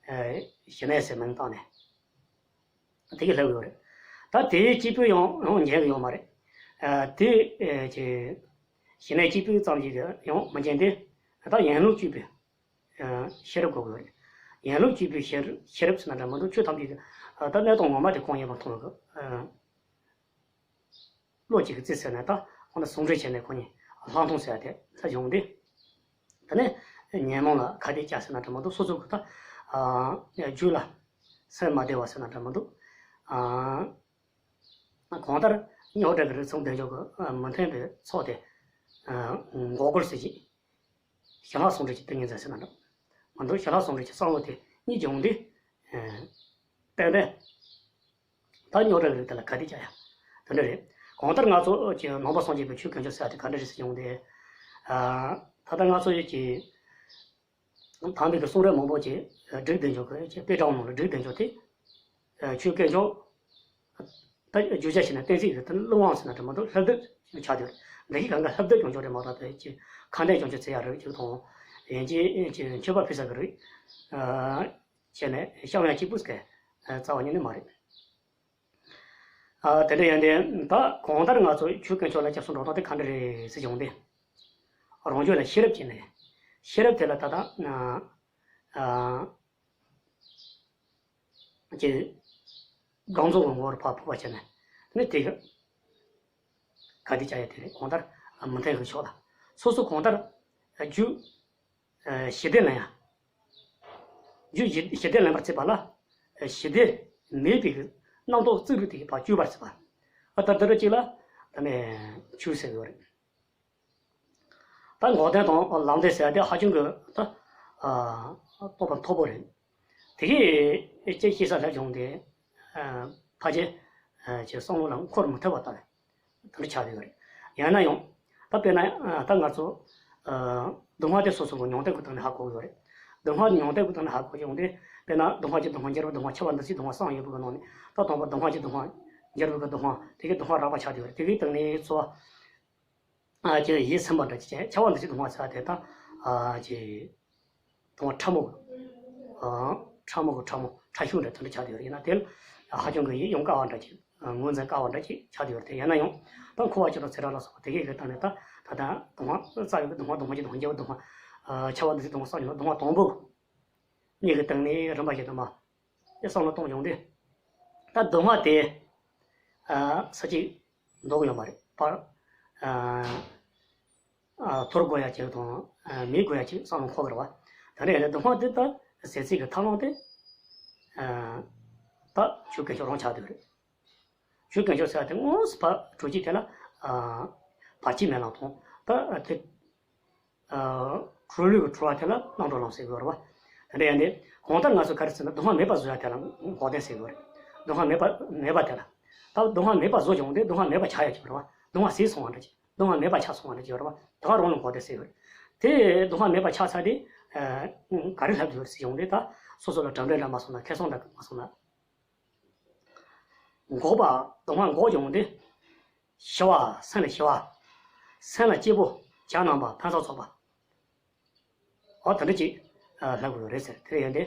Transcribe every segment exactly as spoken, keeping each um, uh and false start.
ཞི་གནས་ཟེར་མིང་བཏགས་ནས་དེ་གི་སླེབས་ཡོད་རེད། ད་དེའི་སྐྱེས་བུ་ཡང་ཡང་ཉན་གི་ཡོད་མ་རེད། དེ་ཅི་ཞི་གནས་སྐྱེས་བུ་ཙམ་ཞིག་གིས་ཡང་མི་ཉན་ཏེ། ད་ཡན་ལག་བཅུ་པའི་ཤེས་རབ་དགོས་ཀྱི་ཡོད་རེད། ཡན་ལག་བཅུ་པའི་ཤེས་ཤེས་རབ་ཟེར་ན་འདྲ་མི་འདུག་ཆོས་ཐམས་ཅད་ཀྱི་ད་གནས་སྟངས་ངོ་མ་དེ་གང་ཡིན་པ་མཐོང་གི། བློ་གཅིག་གིས་རྩིས་ཟེར་ནས་ད་ཁོང་ལ་ཟུང་འབྲེལ་བྱས་ནས་ཁོ་གཉིས་ལྷག་མཐོང་ཟེར་ཡ་དེ་ལྷ་བྱུང་སྟེ། དེ་ནས་ཉོན་མོངས་ལ་ཁ་གཏད་བཅག་ཟེར་ན་འདྲ་མི་འདུག་སོ་སོ་གི་ད་རྒྱུད་ལ་སེམས་མ་བདེ་བ་ཟེར་ན་འདྲ་མི་འདུག་གང་ལྟར་རྙོག་དྲ་གི་རིགས་མཚུངས་ལྡན་འཇོག་གི་མི་མཐུན་པའི་ཚོགས་དེ་འགོག་རྒོལ་ཟེར་གྱི། ཞི་ལྷག་ཟུང་འབྲེལ་གྱི་ཏིང་ངེ་འཛིན་ཟེར་ན་འདྲ་མི་འདུག་ཞི་ལྷག་ཟུང་འབྲེལ་གྱི་བསམ་བློ་དེ་གཉིས་ཀྱི་འོང་དུས། ཏན་ཏན། ད་རྙོག་དྲ་གི་རིགས་དེ་ལ་ཁ་གཏད་བཅག་ཡ། དེ་འདྲ་རེད། གང་ལྟར་ང་ཚོ་ཀྱི་ནང་པ་སངས་རྒྱས་པའི་ཆོས་དཀོན་མཆོག་ཟེར་ཡ་དེ་ག་འདྲ་རེད་ཟེར་ཡོང་དུས། ད་ལྟ་ང་ཚོ་ཡོད་ཀྱི། དམ་པའི་གི་གསུང་རབ་མང་པོ་ཅིག་སྒྲིག་བསྡད་འཇོག་གི་ཅིག་དཔེ་གྲངས་ནང་ལ་སྒྲིག་བསྡད་འཇོག་དེ། ཆོས་དཀོན་མཆོག་ད་བརྗོད་བྱ་བྱས་ན་གཏན་ཚིགས་ཀྱི་དོན་བློ་དབང་ཟེར་ན་འདྲ་མི་འདུག་ལྷབ་ལྡིབ་ཆགས་ཡོད་རེད། འདི་གི་གང་ག་ལྷབ་ལྡིབ་ཀྱང་འཇོག་རེད་མ་གཏོགས་པའི་ཅིག་ཁ་འདོན་ཀྱང་ཅིག་བྱེད་ཡ་རིགས་ཅིག་དང་། ཡིན་གཅིག་ཅིག་མཆོད་པ་ཕུལ་ས་གི་རིགས་བྱས་ནས་བཤམས་ཡ་གཅིག་པུ་ཟེར་རྩ་བ་ཉིད་ནས་མ་རེད། དེ་འདྲ་ཡིན་ཏེ་ད་གང་ལྟར་ང་ཚོ་ཆོས་དཀོན་མཆོག་ལ་སྐྱབས་སུ་འགྲོ་སྟངས་དེ་ག་འདྲ་རེད་ཟེར་བྱུང་སྟེ། རང་རྒྱུད་ལ་ཤེས་རབ་ཀྱི་ནས། ཤེས་རབ་དེ་ལ་ད་ལྟ། ཀྱི་སྒང་རྫོང་གི་ངོ་བོར་ཕར་ཕུད་པ་བྱས་ནས་ནི་དེ་ག་དེ་བྱ་ཡ་དེ་རེད། གང་ལྟར་མི་མཐུན་གྱི་ཕྱོགས་ལ་སོ་སོ་གང་ལྟར་རྒྱུ་ཞི་བདེ་ལེན་ཡ། རྒྱུ་ཞི་བདེ་ལེན་པར་བྱེད་པ་ལ་ཞི་བདེ་མེད་པའི་རྣམ་རྟོག་རྩིག་རིག་དེ་ཕར་གཅོད་པར་བྱེད་པ། ཨ་ད་འདི་རུ་གཅིག་ལ་ད་ནས་ཆོས་ཟེར་གི་རེད། ད་འགོག་བདེན་དང་ལམ་བདེན་ཟེར་ཡ་དེ་ཧ་ཅང་གི་ད་རྟོགས་པ་མཐོ་པོ་རེད། དེ་གི་ཅེས་ཤེས་ས་ལ་བྱུང་སྟེ་ཕལ་ཆེར་ཀྱི་བསམ་བློ་ལ་འཁོར་མི་ཐུབ་པ་ལྟར་དེ་འདྲ་ཆགས་ཡོད་རེད། ཡང་ན་ཡང་ད་དཔེར་ན་ད་ང་ཚོ་སྡུག་བསྔལ་དེ་སོ་སོ་གི་མྱོང་སྟངས་ཀྱི་སྟེང་ནས་ཧ་གོ་གི་ཡོད་རེད། སྡུག་བསྔལ་མྱོང་སྟངས་ཀྱི་སྟེང་ནས་ཧ་གོ་ཡོང་དུས་དཔེར་ན་སྡུག་བསྔལ་གྱི་སྡུག་བསྔལ། འབྱོར་བའི་སྡུག་བསྔལ། འཆི་བ་འདི་ཕྱིའི་སྡུག་བསྔལ་གསུམ་ཡོད་པའི་གི་ནང་ནས་ད་དང་པོ་སྡུག་བསྔལ་གྱི་སྡུག་བསྔལ། འབྱོར་བའི་གི་སྡུག་བསྔལ། དེ་གི་སྡུག་བསྔལ་རགས་པ་ཆགས་ཡོད་རེད། དེ་གི་སྟེང་ནས་ཚོ། ཨ་ཅེ་ཡིད་ཚིམ་པ་འདྲ་ཅིག་བྱས། འཆི་བ་འདི་ཕྱིའི་སྡུག་བསྔལ་ཟེར་བ་དེ་དང་། ཨ་ཅེ་སྡུག་བསྔལ་ཕྲ་མོ། ཨ་ཕྲ་མོ་གི་ཕྲ་མོ་ཕྲ་ཤུལ་འདྲ་དེ་འདྲ་ཆགས་བསྡད་ཡོད་རེད། ཡིན་ན་དེ་ལ་ཧ་ཅང་གི་ཡིད་ཡོང་དཀའ་བ་འདྲ་ཅིག་ངོས་འཛིན་དཀའ་བ་འདྲ་ཅིག་ཆགས་བསྡད་ཡོད་རེད། དེ་ཡིན་ན་ཡང་ད་འཁོར་བ་སྤྱོད་ལམ་ཚེ་རབས་ལ་སོགས་པ་དེ་གའི་གི་སྟེང་ནས་ད་ད་ལྟ་སྡུག་བསྔལ་རྩ་བའི་སྡུག་བསྔལ། སྡུག་བསྔལ་གྱི་སྡུག་བསྔལ། འབྱོར་བའི་སྡུག་བསྔལ། ཨ་འཆི་བ་འདི་ཕྱིའི་སྡུག་བསྔལ། གསུམ་ཡོད་ན་སྡུག་བསྔལ་དང་པོ་གཉིས་ཀྱི་སྟེང་ནས་རིམ་པ་བཞིན་དུ་མ་དེ་བསམ་བློ་གཏོང་ཡོང་དུས། ད་སྡུག་བསྔལ་དེ་ཨ་ས་གཅིག་འདུག་ཡོད་མ་རེད་པ། ཨ་ཨ་ཐོར་དགོས་ཡ་གཅིག་དང་ཨ་མེད་དགོས་ཡ་གཅིག་བསམ་བློ་འཁོར་གི་རེད་པ། དེ་འདྲ་ཡིན་ན་སྡུག་བསྔལ་དེ་ད་ཟད་ཚད་ཀྱི་ཐབས་ལམ་དེ་ཨ་ད་ཆོས་དཀོན་མཆོག་རང་ཆགས་བསྡད་ཡོད་རེད། ཆོས་དཀོན་མཆོག་ཟེར་བ་དེ་དངོས་སུ་ཕར་གྲུ་གཅིག་དེ་ལ་ཨ་བར་ཆད་མེད་ལམ་དང་། ད་དེ་ཨ་གྲོལ་ལུགས་ཀྱི་གྲོལ་བ་དེ་ལ་རྣམ་གྲོལ་ལམ་ཟེར་གྱི་ཡོད་རེད་པ། དེ་འདྲ་ཡིན་ཏེ་གང་ལྟར་ང་ཚོས་ག་རེ་ཟེར་ན་སྡུག་བསྔལ་མེད་པ་བཟོ་ཡ་དེ་ལ་འགོག་བདེན་ཟེར་གྱི་ཡོད་རེད། སྡུག་བསྔལ་མེད་པ་མེད་པ་དེ་ལ། ད་སྡུག་བསྔལ་མེད་པ་བཟོ་བྱུང་སྟེ་སྡུག་བསྔལ་མེད་པ་ཆགས་ཡ་ཅིག་ཡོད་རེད་པ། སྡུག་བསྔལ་ཟད་སོང་བ་འདྲ་ཅིག་སྡུག་བསྔལ་མེད་པ་ཆགས་སོང་བ་འདྲ་ཅིག་ཡོད་རེད་པ། དེ་ག་རང་ལ་འགོག་བདེན་ཟེར་གྱི་ཡོད་རེད། དེ་སྡུག་བསྔལ་མེད་པ་ཆགས་ཚར་དུས་ཨ་ག་རེ་ལྷག་ཡོད་རེད་ཟེར་བྱུང་སྟེ་ད་སོ་སོ་ལ་གྲུབ་འབྲས་འདྲ་མ་སོང་ན། ཁེ་བཟང་འདྲ་མ་སོང་ན། འགོག་པ། སྡུག་བསྔལ་འགོག་ཡོང་དུས། ཞི་བ། སེམས་ལ་ཞི་བ། སེམས་ལ་སྐྱིད་པོ། བྱ་རྣམ་པ་ཕན་སེམས་ཚོགས་པ། འོ་དེ་འདྲ་ཅིག་ལྷག་དགོས་རེད་ཟེར། དེ་ཡིན་ཏེ་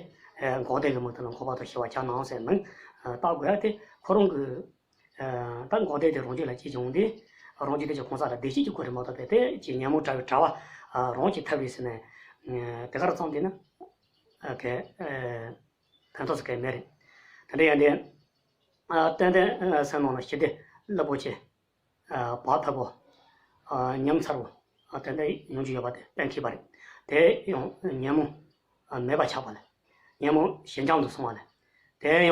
འགོག་བདེན་གྱི་མིང་དེ་ལ་འགོག་པ་དང་ཞི་བ་བྱ་རྣམ་ཟེར་མིང་བཏགས་དགོས་ཡ་དེ་ཁོ་རང་གི་ད་འགོག་བདེན་དེ་རང་རྒྱུད་ལ་སྐྱེས་བྱུང་སྟེ་རང་རྒྱུད་དེ་ཅིག་གང་ཟག་ལ་བདེ་སྐྱིད་ཀྱི་སྒོ་རེད་མ་གཏོགས་པའི་དེ་ཅིག་ཉོན་མོངས་དྲ་བའི་དྲ་བ་རང་གིས་ཐར་བའི་ཟེར་ནས་དེ་གར་བརྩམས་དེ་ན་གལ། ཕན་ཐོགས་སུ་གལ་མེད་རེད། དེ་འདྲ་ཡིན་ཏེ། ཨ་ཏན་ཏན་ཨ་སེམས་ནང་ལ་ཞི་བདེ་རླབས་པོ་ཆེ། ཨ་བག་ཕེབས་པོ། ཨ་ཉམས་མཚར་བོ། ཨ་ཏན་ཏན་ཡོང་རྒྱུ་ཡོད་པ་དེ་གཏན་འཁེལ་བ་རེད། དེ་ཡང་ཉོན་མོངས་ཨ་མེད་པ་ཆགས་པ་ལས། ཉོན་མོངས་ཞི་འཇམ་དུ་སོང་བ་ལས། དེ་ཡང་